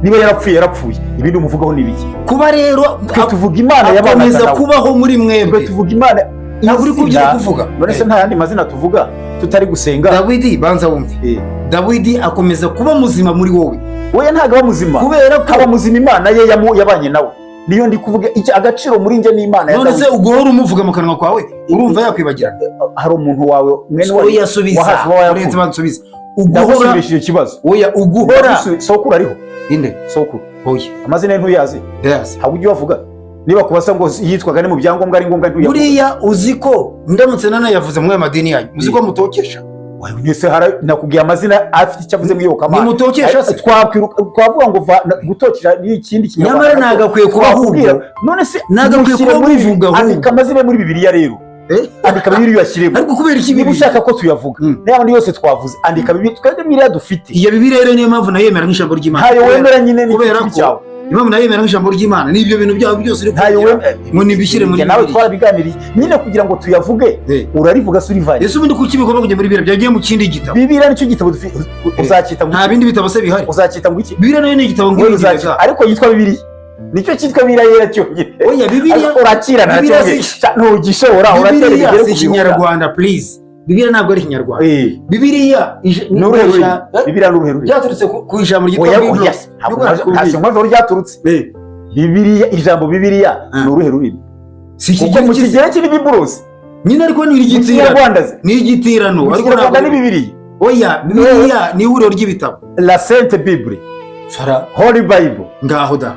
niba yarapfuye yarapfuye, ibindi umuvugaho ni ibiki? Kuba rero Twe tuvuga Imana yabanaga akomeza nawe. kubaho muri Twe mwebwe. tuvuga Imana. Ntabwo uri kubyo Izina- uri kuvuga. None se nta yandi mazina tuvuga tutari gusenga? Dawidi, banza wumve. Dawidi akomeza kuba muzima muri wowe. Oya, ntabwo aba muzima. Kubera ko Aba muzima Imana ye yabanye nawe, niyo ndi kuvuga. Iki agaciro muri njye ni Imana ya None se Dawidi. uguhora umuvuga mu kanwa kwawe, urumva yakwibagirana? Hari umuntu wawe mwene wawe Oya, subiza. wa hafi wa yapfuye? Uretse bansubiza, uguhora Ndagusubirishije ikibazo. Oya, uguhora Sokuru ariho? Inde? Sokuru. Oya. Amazina ye ntuyazi? Ndayazi. Ntabwo ujya uyavuga. Niba kubasa ngo yitwaga ni mu byangombwa ari ngombwa, ntuyavuga. Buriya uzi ko ndamutse nanayavuze muri aya madini yanyu, uzi ko mutokesha? Mbese nakubwiye amazina afite icyo avuze mu iyobokamana. Nimutokesha se? Twavuga ngo gutokesha ni ikindi Kinyarwanda. Nyamara nagakwiye kuba ahubwo Twakubwira- none se nagakwiye mushyire kuba muri mubivuga ahubwo. Andika amazina ye muri Bibiliya rero. Andika Bibiliya uyashyiremo. Ariko kubera iki Niba Bibiliya? ushaka ko tuyavuga n'ayandi yose twavuze, andika Bibiliya. Twebwe Bibiliya dufite. Iyo Bibiliya rero niyo mpamvu nayemera nk'ijambo ry'Imana. Ntayo wemera nyine, ni Kubera igiti ko cyawe. impamvu nayemera nk'ijambo ry'Imana ni ibyo bintu byawe byose uri Ntayo kugira wemera. ngo nibishyire muri Njye nawe Bibiliya. twarabiganiriye nyine kugira ngo tuyavuge. Urarivuga se urivanye? Ese ubundi kuki bigomba kujya muri Bibiliya, byagiye mu kindi gitabo? Bibiliya nicyo gitabo dufite. Uzacyita ngo Nta iki? bindi bitabo se bihari? Uzacyita ngo iki? Bibiliya nayo ni igitabo Wowe nk'ibindi uzacyita biga. ariko yitwa Bibiliya, nicyo cyitwa Bibiliya yera cyonyine. Oya, Bibiliya Ariko urakirana Bibiliya cyonyine. Ntugishobora, uratera Bibiliya bigere si ku bihura. Ikinyarwanda, please. Bibiliya ntabwo ari Ikinyarwanda. Bibiliya Ni uruhe rurimi? Eh? Bibiliya ni uruhe rurimi? Byaturutse ku ijambo ryitwa Oya, oya, Biblos. ntabwo nta singo ryaturutse. Bibiliya, ijambo Bibiliya ni uruhe rurimi? Si Kuko mu Ikigereki. Kigereki ni Bibulosi. Nyine ariko ni Mu igitirano. Kinyarwanda se? Ni igitirano. Mu Ariko Kinyarwanda ni ntabwo Bibiliya. Oya, Bibiliya ni ihuriro ry'ibitabo. La Sainte Bible. Fara. Holy Bible. Ngaho da.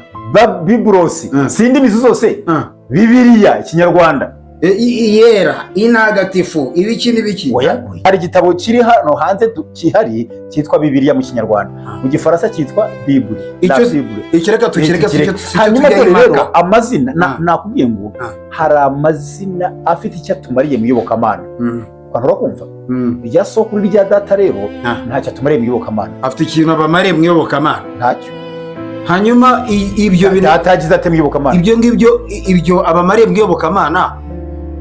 Bibulosi. Si indimi zose. Bibiliya Ikinyarwanda. Iyera, intagatifu, ibiki n'ibiki. Oya, hari igitabo kiri hano hanze cyihariye cyitwa Bibiliya mu Kinyarwanda, mu Gifaransa cyitwa Bible. La Bible. Icyo reka tukireke. Tukireke. Sicyo Hanyuma tujyaho dore rero impaka. amazina nakubwiye ngo hari amazina afite icyo atumariye mu iyobokamana. Abantu urakumva? Irya sokuru rya data rero ntacyo atumariye mu iyobokamana. Afite ikintu abamariye mu iyobokamana? Ntacyo. Hanyuma ibyo bintu Data yagize ate mu iyobokamana? Ibyo ngibyo, ibyo abamariye mu iyobokamana,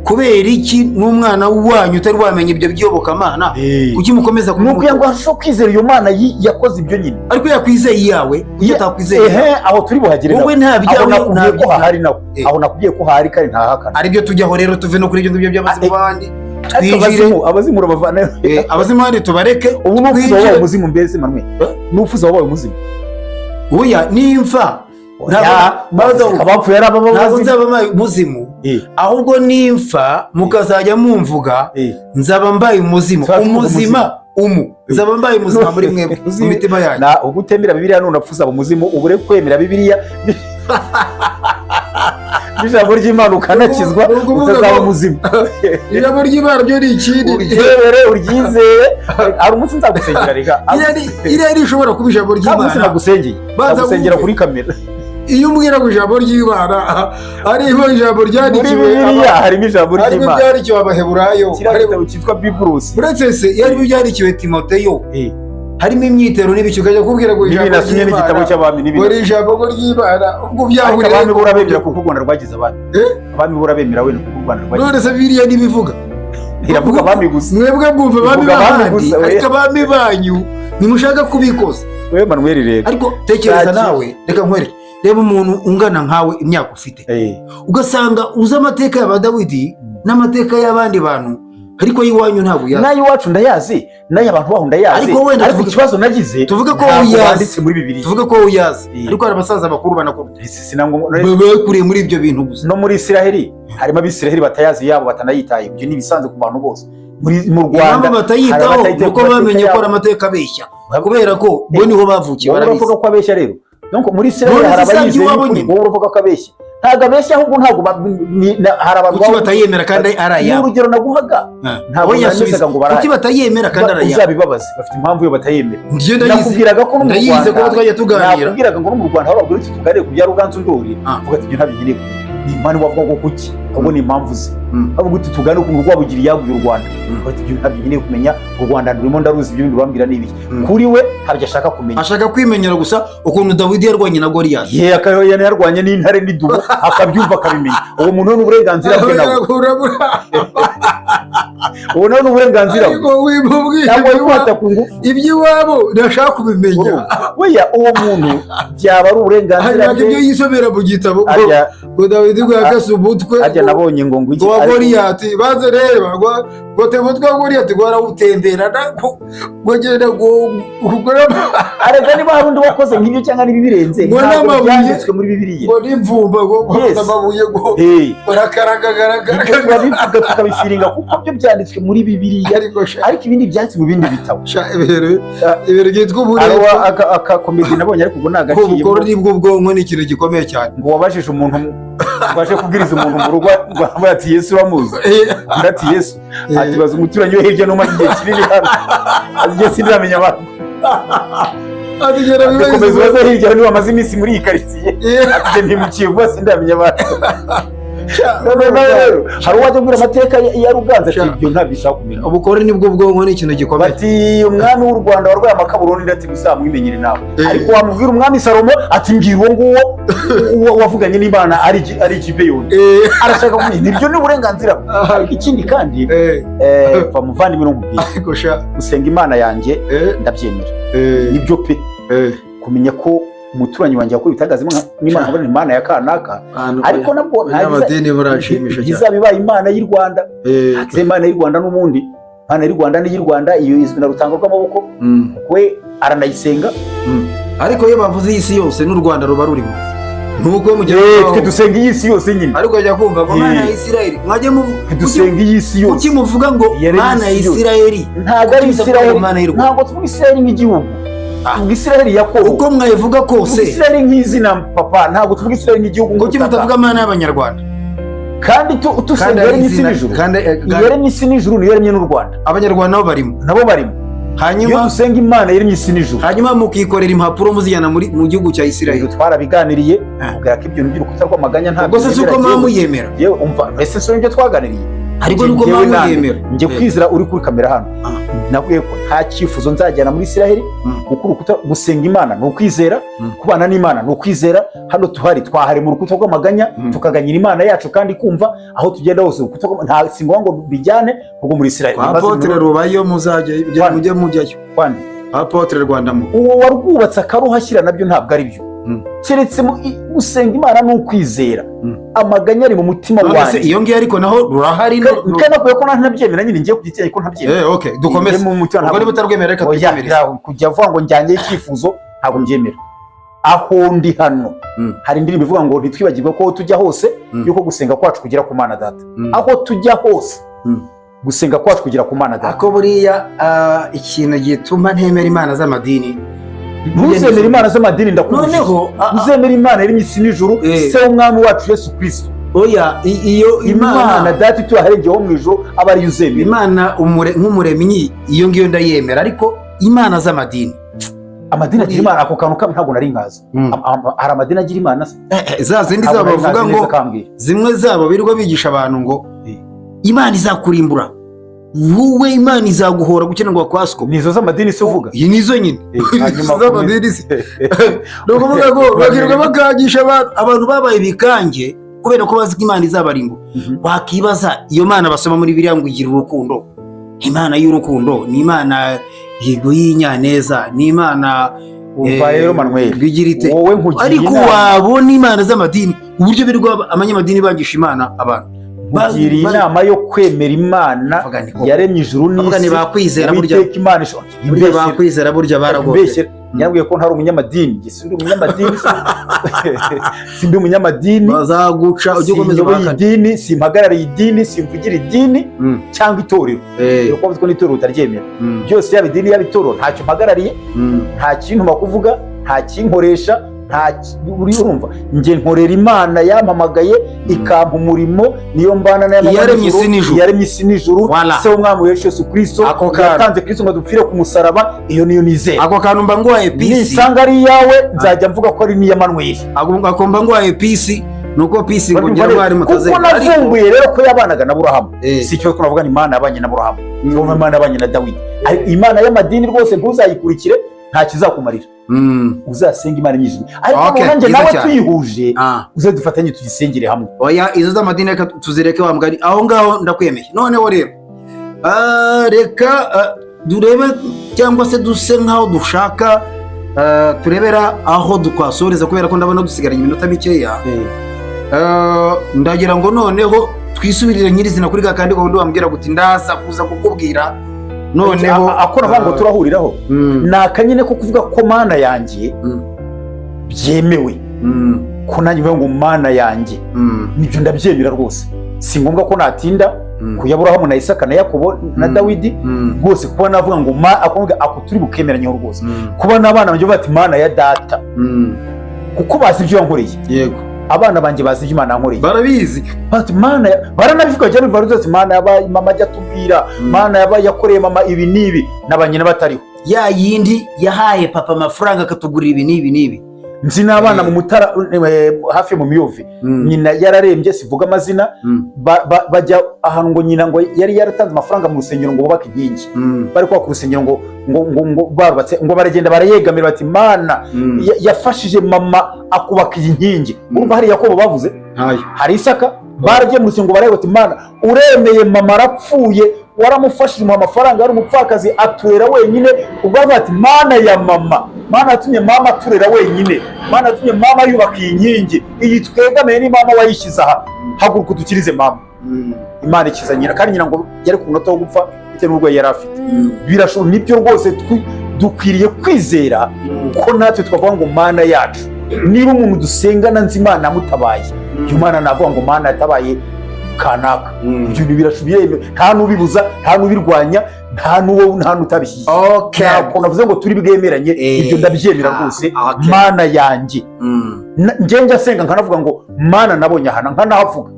kubera iki n'umwana wanyu utari wamenya ibyo by'iyobokamana, kuki mukomeza Ni ukugira ngo kumutoza? arusheho kwizera iyo Mana yakoze ibyo nyine. Ariko yakwizeye iyawe, kuki atakwizeye Ehe, iyawe? aho turi buhagere Wowe nawe. nta Aho byawe nakubwiye nta ko hahari nawe. Aho nakubwiye ko hahari kandi ntahakana. Aribyo tujyaho rero, tuve no kuri ibyo ngibyo by'abazimu bandi. Ariko Twinjire. abazimu urabavana. Abazimu bandi tubareke. Ubu nufuza Twinjire. wabaye umuzimu mbese, Manuel? Nufuza wabaye umuzimu? Oya, nimfa Oya, abapfuye ari ntabwo abazimu. nzaba mbaye umuzimu. Ahubwo nimfa mukazajya mumvuga, nzaba mbaye umuzimu. Tuzaba tuvuga. Umuzima umu nzaba mbaye umuzima muri mwebwe, mu mitima yanyu. Na ubwo utemera Bibiliya, none upfa uzaba umuzimu. Ubure kwemera Bibiliya n'ijambo ry'Imana ukanakizwa, Ni ukuvuga utazaba umuzimu. Ijambo ry'Imana ryo ni ikindi. Uryemere, uryizere. Hari umunsi nzagusengera reka. Iriya rishobora kuba ijambo Nta munsi ry'Imana. nagusengeye. Banza Nagusengera wumve. kuri kamera. Iyo umbwira ngo ijambo ry'Imana hariho ijambo Muri ryandikiwe Bibiliya harimo ijambo harimo ry'Imana. ibyandikiwe Abaheburayo. Kiriya gitabo cyitwa Bibulosi. Uretse se iyo harimo ibyandikiwe Timoteyo, harimo imyitero n'ibiki, ukajya kubwira ngo N'ibi ijambo nasomye n'igitabo ry'Imana cy'abami n'ibi. ngo ni ijambo ngo ry'Imana, ubwo Ariko byahuriye abami bo urabemera kuko u Rwanda rwagize abami. Abami bo urabemera wenda kuko u Rwanda rwagize. None se Bibiliya ntibivuga? Iravuga abami gusa. Mwebwe mwumva abami Ivuga abami b'abandi, gusa, oya. ariko abami banyu ntimushaka kubikoza. Wewe Manuel rero. Ariko tekereza Ntacyo. nawe, reka nkwereke. Reba umuntu ungana nkawe, imyaka ufite, ugasanga uzi amateka ya Dawidi n'amateka y'abandi bantu, ariko ay'iwanyu ntabwo uyazi. N'ay'iwacu ndayazi, n'ay'abantu baho ndayazi. Ariko wenda Ariko ikibazo nagize, tuvuge ko ntabwo uyazi. banditse muri Bibiliya. Tuvuge ko uyazi, ariko hari abasaza bakuru banakuruta bakuriye muri ibyo bintu gusa. No muri Isiraheli harimo Abisiraheli batayazi yabo, batanayitaye. Ibyo ni ibisanzwe ku bantu bose mu Impamvu Rwanda. Hari batayitaho abatayitaye nuko ku mateka bamenye ko yabo. ari amateka abeshya, kubera ko bo niho bavukiye, Wowe barabizi. uravuga ko abeshya rero. Donc muri Isiraheli None hari se si abayizeye iby'iwabo y'ukuri. nyine? Wowe uravuga ko abeshya, ntabwo abeshya, ahubwo ntabwo hari abantu Kuki batayemera kandi ari Ni ayabo? urugero naguhaga. Ntabwo Oya, nanezaga subiza. ngo barahari. Kuki batayemera kandi ari ayabo? Uzabibabaze, bafite impamvu yo batayemera. Njye ndayizi. Nakubwiraga ko no mu Ndayizi Rwanda kuko twajya tuganira. Nakubwiraga ngo no mu Rwanda aho babwira uti tuganire ku bya Ruganzu Ndori, uvuga ati ibyo ntabyo nkeneye. Ni impamvu wavuga ngo kuki, ahubwo ni impamvu ze. Avuga uti tugane ukuntu Rwabugiri yaguye u Rwanda. Bati ibyo ntabyo nkeneye kumenya, u Rwanda rurimo ndaruzi, ibyo bindi urambwira ni ibiki? Kuri we ntabyo ashaka kumenya. Ashaka kwimenyera gusa ukuntu Dawidi yarwanye na Goliyati. Ye, akaba yarwanye n'intare n'idubu, akabyumva, akabimenya. Uwo muntu ni uburenganzira bwe nawe, uwo nawe ni uburenganzira bwe. Ariko wimubwira Cyangwa wifata ku ngufu. Iby'iwabo ntashaka kubimenya. Urumva? Weya, uwo muntu byaba ari uburenganzira Hanyuma bwe. ibyo yisomera mu gitabo ngo Arya ngo Dawidi ngo yakase umutwe arya nabonye ngo ngo iki ngo wa ariko Goliyati, baze reba ngo ngo te umutwe wa Goliyati ngo arawutemberana, ngo genda ngo ugure Arega niba hari undi wakoze nk'ibyo cyangwa n'ibibirenze, Ngo ntabwo n'amabuye. byanditswe muri Bibiliya. Ngo n'imvumba ngo amabuye ngo barakaragagaragara. Ibyo turabivuga tukabifiringa kuko byo byanditswe muri Bibiliya, Ariko sha, ariko ibindi byanditswe mu bindi bitabo. Sha, ibintu byitwa Hari uburetwa, akakomedi nabonye, ariko ubwo nagaciyemo. Ubukoroni bw'ubwonko ni ikintu gikomeye cyane. Ngo wabajije umuntu ngo aje kubwiriza umuntu mu rugo, ngo aravuga ati: "Yesu uramuzi?" Undi ati: "Yesu?" Ati: "Baza umuturanyi we hirya n'umaze igihe kinini hano, azi igihe sindiramenya abantu." Atugera Ati: "Komeza ubaze hirya niba amaze iminsi muri iyi karitsiye." Ati: "Njye ntimukiye vuba, sindamenya abantu." Noneho nawe rero hari uwajya abwira amateka ya Ruganzu, ati: "Ibyo ntabyo ushaka kumenya." Ubukoroni bw'ubwonko ni ikintu gikomeye. Bati umwami w'u Rwanda warwaye amakaburoni, ati: "Muzamwimenyere nawe." Ariko wamubwira umwami Salomo, ati: "Mbwira uwo nguwo uwo wavuganye n'Imana ari Gibeyoni." Arashaka kumenya, nibyo ni uburenganzira bwe. Ariko ikindi kandi, va muvandimwe, nkubwire, Ariko sha, gusenga Imana yanjye ndabyemera, nibyo pe. Kumenya ko umuturanyi wanjye yakora ibitangaza n'Imana, nkabona Imana ya kanaka, ariko nabwo Abanyamadini barashimisha cyane. ntizaba ibaye Imana y'u Rwanda. Ntiza Imana y'u Rwanda n'ubundi Imana y'u Rwanda n'iy'u Rwanda iyo izwi na Rutanga rw'amaboko, we aranayisenga. Ariko iyo bavuze iyi si yose, n'u Rwanda ruba rurimo, nuko mugera Twe dusenga iyi si yose nyine. Ariko ajya kumva ngo Mana ya Isirayeli, mwajye mu Twe dusenga iyi si yose. Kuki muvuga ngo Yaremye Mana ya isi yose. Isirayeli? Ntabwo ari Kuki mutavuga ngo Isirayeli. Mana y'u Rwanda? Ntabwo tuvuga Isirayeli nk'igihugu, tuvuga Isirayeli Yakobo. Uko mwayivuga Tuvuga kose. Isirayeli nk'izina, papa, ntabwo tuvuga Isirayeli nk'igihugu Kuki nk'ubutaka. mutavuga Mana y'Abanyarwanda? Kandi dusenga Kandi ari yaremye isi izina n'ijuru. kandi Yaremye isi n'ijuru niyo yaremye n'u Rwanda. Abanyarwanda nabo barimo. Nabo barimo. Iyo Hanyuma dusenga Imana yaremye isi n'ijuru. Hanyuma mukikorera impapuro muzijyana mu gihugu cya Isirayeli. Ibyo twarabiganiriye, Ah. ubwira ko ibyo by'urukuta rw'amaganya ntabwo Ubwo se si uko nemera muba jyewe. muyemera? Yewe, umva, mbese si ibyo twaganiriye? Ariko Njye- nuko njyewe muba nande. muyemera. Njye kwizera uri kuri kamera hano, nakubwiye ko nta cyifuzo nzajyana muri Isiraheli, kuko urukuta, gusenga Imana ni ukwizera, kubana n'Imana ni ukwizera. Hano tuhari twahari mu rukuta rw'amaganya, tukaganyira Imana yacu kandi kumva aho tugenda hose urukuta nta si ngombwa ngo bijyane ubwo muri Isiraheli. Kwa Apotre rubayo, muzajya Kwande. mujye mujyayo. Kwande. Apotre Rwanda mu Uwo warwubatse akaruhashyira nabyo ntabwo ari byo, keretse gusenga Imana ni ukwizera. Amaganya ari mu mutima None se wanjye. iyo ngiyo, ariko naho rurahari Kandi nakubwiye ko ntabyemera nyine, ngiye ku giti ko ntabyemera. Okay, dukomeze. Njye mu mutima Ubwo ntabwo niba utarwemera, reka Oya, twikomereze. kujya avuga ngo njyanye icyifuzo, ntabwo mbyemera aho ndi hano. Hari indirimbo ivuga ngo ntitwibagirwe ko aho tujya hose, yuko gusenga kwacu kugera ku Mana Data. Aho tujya hose, gusenga kwacu kugera ku Mana Data. Ako buriya ikintu gituma ntemera imana z'amadini. Ntuzemere imana z'amadini, ndakubujije. Noneho Uzemere Imana yaremye isi n'ijuru, Eh. se w'umwami wacu Yesu Kristo. Oya, iyo Imana Imana Data ituye aharengeye ho mu ijuru, aba ariyo uzemera. Imana nk'umuremyi, iyo ngiyo ndayemera, ariko imana z'amadini. Amadini agira imana? Ako kantu kamwe ntabwo nari nkazi. Hari amadini agira imana se? Za zindi Ntabwo zabo nari bavuga nkazi ngo neza, kambwira. zimwe zabo birirwa bigisha abantu ngo Imana izakurimbura wowe, Imana izaguhora gukenerwa kwa siko. Ni izo z'amadini se uvuga? Iyi nizo nyine. Hanyuma Z'amadini se ni ukuvuga ngo bakirirwa bakangisha abantu, abantu babaye ibikange kubera ko bazi ko Imana izabarimbura. Wakibaza iyo Mana basoma muri biriya ngo igira urukundo, Imana y'urukundo, ni Imana yego y'inyaneza, ni Imana Umva rero Manuel, bigira ite? Wowe nkugiriye Ariko inama. wabona imana z'amadini, uburyo birirwa abanyamadini bangisha Imana abantu. Nkugiriye inama yo kwemera Imana Bavuga ni koko. yaremye ijuru Bavuga ni n'isi. bakwizera burya. Uwiteka Imana ishobora Burya bakwizera burya baragoye. Mbeshyera. Yambwiye ko ntari umunyamadini. Njye sindi umunyamadini, sindi umunyamadini. Bazaguca, ujye ukomeza Sinyoboye ubahakane. idini, simpagarariye idini, simvugira idini cyangwa itorero. Kuko bavuze ko n'itorero utaryemera. Byose, yaba idini yaba itorero, ntacyo mpagarariye, nta kintuma kuvuga, nta kinkoresha, nta uri urumva, njye nkorera Imana yampamagaye ikampa umurimo, niyo mbana nayo. Iyaremye isi n'ijuru. Iyaremye isi n'ijuru, Voilà. se w'umwami wacu Yesu Kristo, Ako kantu. yatanze Kristo ngo adupfire ku musaraba. Iyo niyo nizera. Ako kantu mba nguhaye peace. Nisanga ari iyawe, nzajya mvuga ko ari n'iya Manuel. Ako mba nguhaye peace. Nuko pisi ngo ngira Babyumva mwari neza. Kuko mutazemera. Ariko navumbuye rero ko yabanaga na Burahamu, si icyo ko navuga ni Imana yabanye na Burahamu, mm. Imana yabanye na Dawidi. Ariko Imana y'amadini rwose ntuzayikurikire, nta kizakumarira. Uzasenga Imana imyijwe, ariko Okay, noneho njye byiza nawe cyane. tuyihuje, uze dufatanye tuyisengere hamwe. Oya, izo z'amadini reka tuzireke wa mugani, aho ngaho ndakwemeye. Noneho rero reka durebe cyangwa se duse nk'aho dushaka turebera aho twasoreza, kubera ko ndabona dusigaranye iminota mikeya. Ndagira ngo noneho twisubirire nyirizina kuri ka kandi wundi wambwira guti ndaza kuza kukubwira noneho. Ako navuga ngo turahuriraho ni akanyine ko kuvuga ko Mana yanjye byemewe, ko nanjye mvuga ngo Mana yanjye, nibyo ndabyemera rwose. Si ngombwa ko natinda ku Aburahamu na Isaka na Yakobo na Dawidi. Rwose kuba navuga ngo ma akuvuga ako turi bukemeranyeho rwose, kuba n'abana banjye bavuga ati Mana ya data, kuko bazi ibyo yankoreye. Abana banjye bazi ibyo Imana yankoreye. Barabizi. Bati Mana baranabivuga cyane, bivuga rwose Mana yabaye mama ajya atubwira, Mana yabaye yakoreye mama ibi n'ibi, na ba nyina batariho. Ya yindi yahaye papa amafaranga akatugurira ibi n'ibi n'ibi. Nzi n'abana mu Mutara, hafi mu Miyove, nyina yararembye, sivuga amazina, bajya ahantu ngo nyina ngo yari yaratanze amafaranga mu rusengero ngo bubake inkingi, bari kubaka urusengero ngo barubatse, ngo baragenda barayegamira bati Mana yafashije mama akubaka iyi nkingi. Urumva hari Yakobo bavuze, Ntayo. hari Isaka, baragiye mu rusengero bareba bati Mana uremeye, mama arapfuye, waramufashije umuha amafaranga, yari umupfakazi aturera wenyine. Ubwo baravuga ati Mana ya mama, Mana yatumye mama aturera wenyine, Mana yatumye mama yubaka iyi nkingi, iyi twegamiye ni mama wayishyize aha, haguruka udukirize mama. Imana ikiza nyina, kandi nyina ngo yari ku munota wo gupfa bitewe n'uburwayi yari afite. Birashoboka, nibyo rwose, dukwiriye kwizera ko natwe twavuga ngo Mana yacu. Niba umuntu dusengana nzi Imana yamutabaye, iyo Mana navuga ngo Mana yatabaye kanaka. Ibyo bintu birashoboye, nta n'ubibuza, nta n'ubirwanya, nta n'uwo, nta n'utabishyigikiye. Ntabwo navuze ngo turi bwemeranye. Ibyo ndabyemera rwose. Mana yanjye. Njye njya nsenga nkanavuga ngo Mana nabonye ahana, nkanahavuga,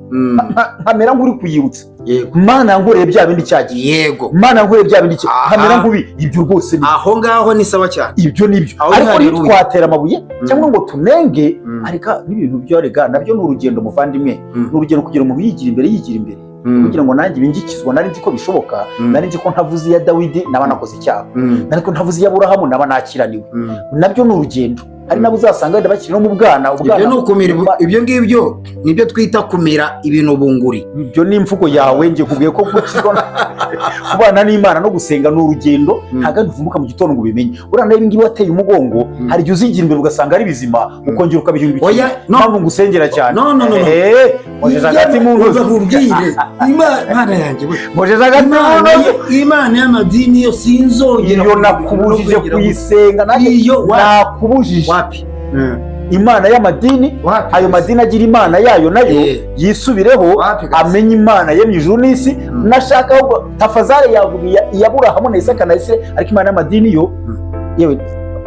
nkamera nk'uri kuyibutsa. Mana yankoreye bya bindi cyagiye. Mana yankoreye bya bindi nkamera nk'ubi ibyo rwose ni Aho ngaho ni sawa cyane. Ibyo nibyo. Aho ni Ariko haleluya. ntitwatera amabuye cyangwa ngo tunenge. Ariko n'ibintu byo rega nabyo ni urugendo, muvandimwe. Ni urugendo kugira umuntu yigira imbere, yigira imbere, kugira ngo nanjye ibingikizwa. Nari nzi ko bishoboka. Nari nzi ko ntavuze iya Dawidi naba nakoze icyaha. Nari ko ntavuze iya Aburahamu naba nakiraniwe. Nabyo ni urugendo. Hari nabo uzasanga wenda bakiri no mu bwana, Ibyo ubwana. ni ukumira ibyo ngibyo nibyo twita kumira ibintu bunguri. Ibyo ni imvugo yawe. Njye kubwiye ko gukizwa, kubana n'Imana no gusenga ni urugendo. Ntabwo ari uvumbuka mu gitondo ngo ubimenye. Uriya nawe ibingibi wateye umugongo, hari igihe uzigira imbere ugasanga ari bizima, ukongera ukabihindukira. Oya, no. Mpamvu ngusengera cyane. No, no, no, no. Nkojeje agati mu ntozi. Nkubwire, Imana yanjye we. Nkojeje agati mu Imana ntozi. Imana y'amadini yo sinzongera Iyo nakubujije kuyisenga nanjye. Iyo Nakubujije wapi. Imana y'amadini. Wapi. Ayo madini agira Imana yayo nayo, yisubireho, Wapi kabisa. amenye Imana ye mu ijuru n'isi. Nashaka ahubwo tafazari yavuga iya Aburahamu na Isaka na Isirayeli, ariko Imana y'amadini yo, yewe,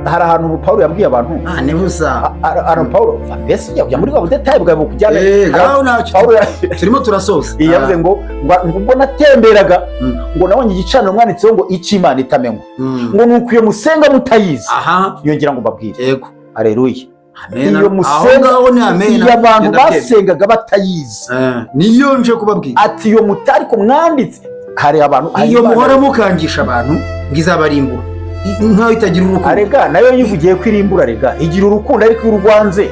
hari ahantu Pawulo yabwiye abantu. Ah, ni busa. Ahantu Pawulo mbese ujya muri bwa détail bwawe bukujyana. Ngaho ntacyo. Pawulo Turimo turasoza. yavuze ngo ubwo natemberaga, ngo nabonye igicaniro mwanditseho ngo icyo Imana itamenywa, ngo nuko iyo musenga mutayizi. Yongera ngo mbabwire. Aleluya. Amen. Iyo Aho musenga, ngaho ni amen. iyo abantu Ngenda byemera. basengaga batayizi, Niyo nje kubabwira. Ati iyo mutari ko mwanditse, hari abantu, hari Iyo Imana- muhora mukangisha abantu ngo izabarimbura, nkaho itagira urukundo. Arega nayo yivugiye ko irimbura. Rega igira urukundo, ariko iyo urwanze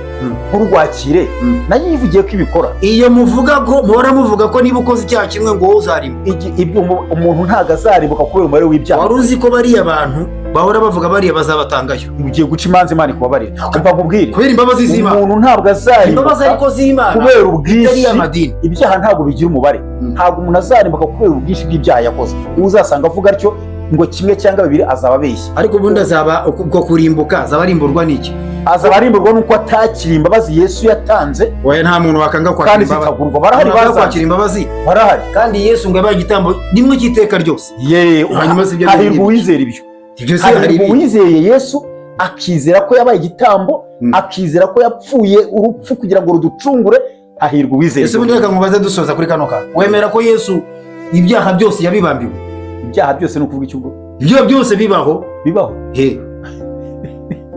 nturwakire, nayo yivugiye ko ibikora. Iyo muvuga ko muhora muvuga ko niba ukoze icyaha kimwe ngo wowe uzarimbuka. Ibyo umuntu ntabwo azarimbuka kubera umubare w'ibyaha. Wari uzi ko bariya bantu bahora bavuga bariya bazabatangayo? Ugiye guca imanza, Imana ikubabarira. Umva nkubwire. Kubera imbabazi z'Imana. Umuntu ntabwo Imbabazi azarimbuka ariko z'Imana kubera itari ubwinshi. amadini. Ibyaha ntabwo bigira umubare. Ntabwo umuntu azarimbuka kubera ubwinshi bw'ibyaha yakoze. Uwo uzasanga avuga atyo ngo kimwe cyangwa bibiri azaba abeshya. Ariko ubundi azaba uko kurimbuka azaba arimburwa n'iki? Azaba arimburwa n'uko atakiriye imbabazi Yesu yatanze. Oya, nta muntu wakanga kwakira Kandi imbabazi. zitagurwa. Barahari. Umuntu wakanga Bazanye. kwakira imbabazi. Barahari. Kandi Yesu ngo yabaye igitambo rimwe cy'iteka ryose. Ye. Hanyuma si ibyo Hahirwa ngibyo. uwizera ibyo. Ibyo se hari Hahirwa ibindi? uwizeye Yesu, akizera ko yabaye igitambo, akizera ko yapfuye urupfu kugira ngo ruducungure. Hahirwa uwizeye. Ese ubundi reka nkubaze dusoza kuri kano kantu, wemera ko Yesu ibyaha byose yabibambiwe? Ibyaha byose ni ukuvuga iki ubwo? Ibyaha byose bibaho. Bibaho. He,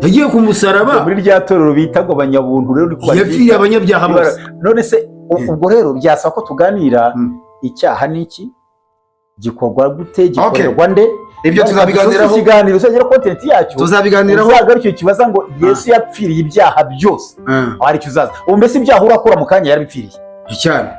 Yagiye ku musaraba. Muri rya torero bita ngo abanyabuntu rero niko baryita. Yapfiriye abanyabyaha bose. None se ubwo rero byasaba ko tuganira, icyaha ni iki, gikorwa gute, gikorerwa nde? Ibyo tuzabiganiraho. Ikiganiro uzagera content yacyo, Tuzabiganiraho. uzagaruke kibaza ngo Yesu yapfiriye ibyaha byose, aho hari icyo uzaza ubu. Mbese ibyaha urakora mu kanya yarabipfiriye? Cyane.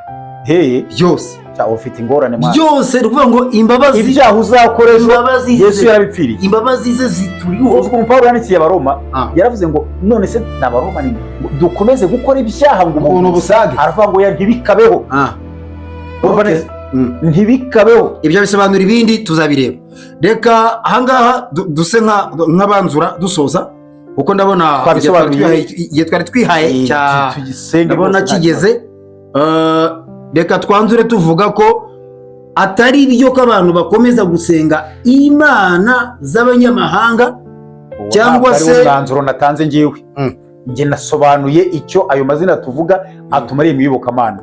Heye. Byose. Cya, ufite ingorane mwana. Byose, ni ukuvuga ngo imbabazi, Ibyaha uzakoresha, imbabazi Yesu ze, yarabipfiriye. Imbabazi ze zituriho. Uzi ukuntu Pawulo yandikiye Abaroma? Yaravuze ngo none se ni Abaroma, ni ngo dukomeze gukora ibyaha ngo Ubuntu busage? Aravuga ngo ya, ntibikabeho. Urumva neza? Ntibikabeho. Ibyo bisobanura ibindi, tuzabireba. Reka ahangaha duse nk'abanzura dusoza, kuko ndabona igihe twari Twabisobanuye. igihe twari twihaye cya Tugisenge ndabona rwose, nta kigeze. Reka twanzure tuvuga ko atari byo ko abantu bakomeza gusenga imana z'abanyamahanga. Uwo Cyangwa ntabwo ari wo mwanzuro natanze ngewe. Njye nasobanuye icyo ayo mazina tuvuga atumariye mu iyobokamana.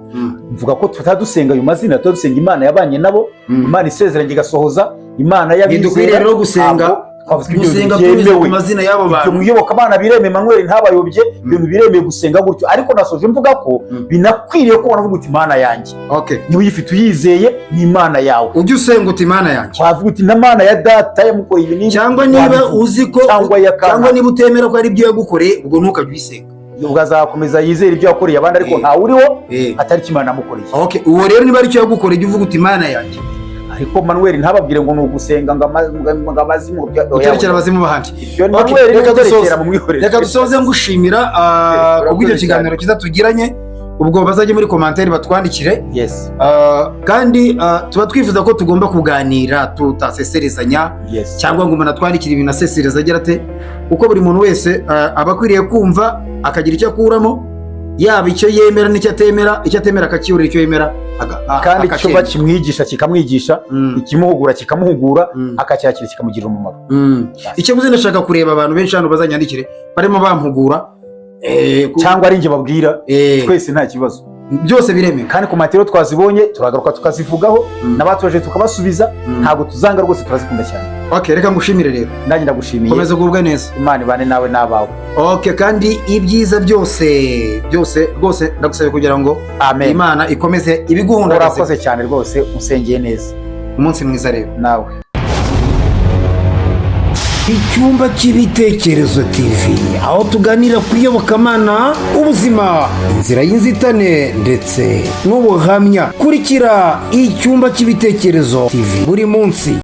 Mvuga ko tutadusenga ayo mazina, tuba dusenga Imana yabanye nabo, Imana isezeranye igasohoza, Imana Ntidukwiriye y'abizera. rero gusenga Ntabwo twavuze ko ibyo gusenga bintu tunyuze ku byemewe. mazina y'abo Ibyo bantu. mu iyobokamana biremewe, Manuel ntabayobye, ibintu biremewe gusenga gutyo, ariko nasoje mvuga ko binakwiriye ko wanavuga uti Imana yanjye. Niba uyifite uyizeye, ni Imana yawe. Ujye usenga uti Imana yanjye. Wavuga uti n'Imana ya data yamukoreye ibi n'ibi. Cyangwa niba Wabivuga. uzi ko Cyangwa ya cyangwa kana. niba utemera ko ari ibyo yagukoreye, ubwo ntukajye uyisenga. Ubwo azakomeza yizere ibyo yakoreye abandi, ariko ntawe uriho atari icyo Imana yamukoreye. Okay, uwo rero niba ari icyo yagukoreye, jya uvuga uti Imana yanjye. Ariko Manuel ntababwire ngo ni ugusenga ngo abazimu. Uterekera abazimu bahandi. Ibyo Okay, Manuel reka dusoze. uterekera mu mwihorere. Reka dusoze ngushimira kubw'icyo Urakoze. kiganiro cyiza tugiranye. Ubwo bazajye muri commentaire batwandikire. Kandi tuba twifuza ko tugomba kuganira tutaseserezanya cyangwa ngo umuntu atwandikire ibintu asesereza agira ate, kuko buri muntu wese aba akwiriye kumva akagira icyo akuramo, yaba icyo yemera n'icyo atemera. Icyo atemera akacyurira, icyo yemera Kandi icyo akacyemera. bakimwigisha kikamwigisha, ikimuhugura kikamuhugura, akacyakira kikamugirira umumaro. Icyo mvuze, ndashaka kureba abantu benshi hano bazanyandikire barimo bampugura Cyangwa ari njye babwira, twese nta kibazo. Byose biremewe. Kandi ku matero twazibonye turagaruka tukazivugaho, n'abatubaje tukabasubiza. Ntabwo tuzanga rwose, turazikunda cyane. Okay, reka ngushimire rero. Nanjye ndagushimiye. Komeza ugubwe neza. Imana ibane nawe n'abawe. Okay, kandi ibyiza byose byose rwose ndagusabye kugira ngo Amen. Imana ikomeze ibiguhundagaze. Urakoze cyane rwose, usengeye neza. Umunsi mwiza rero. Nawe. Icyumba cy'Ibitekerezo TV, aho tuganira ku iyobokamana, ubuzima, inzira y'inzitane ndetse n'ubuhamya. Kurikira Icyumba cy'Ibitekerezo TV buri munsi.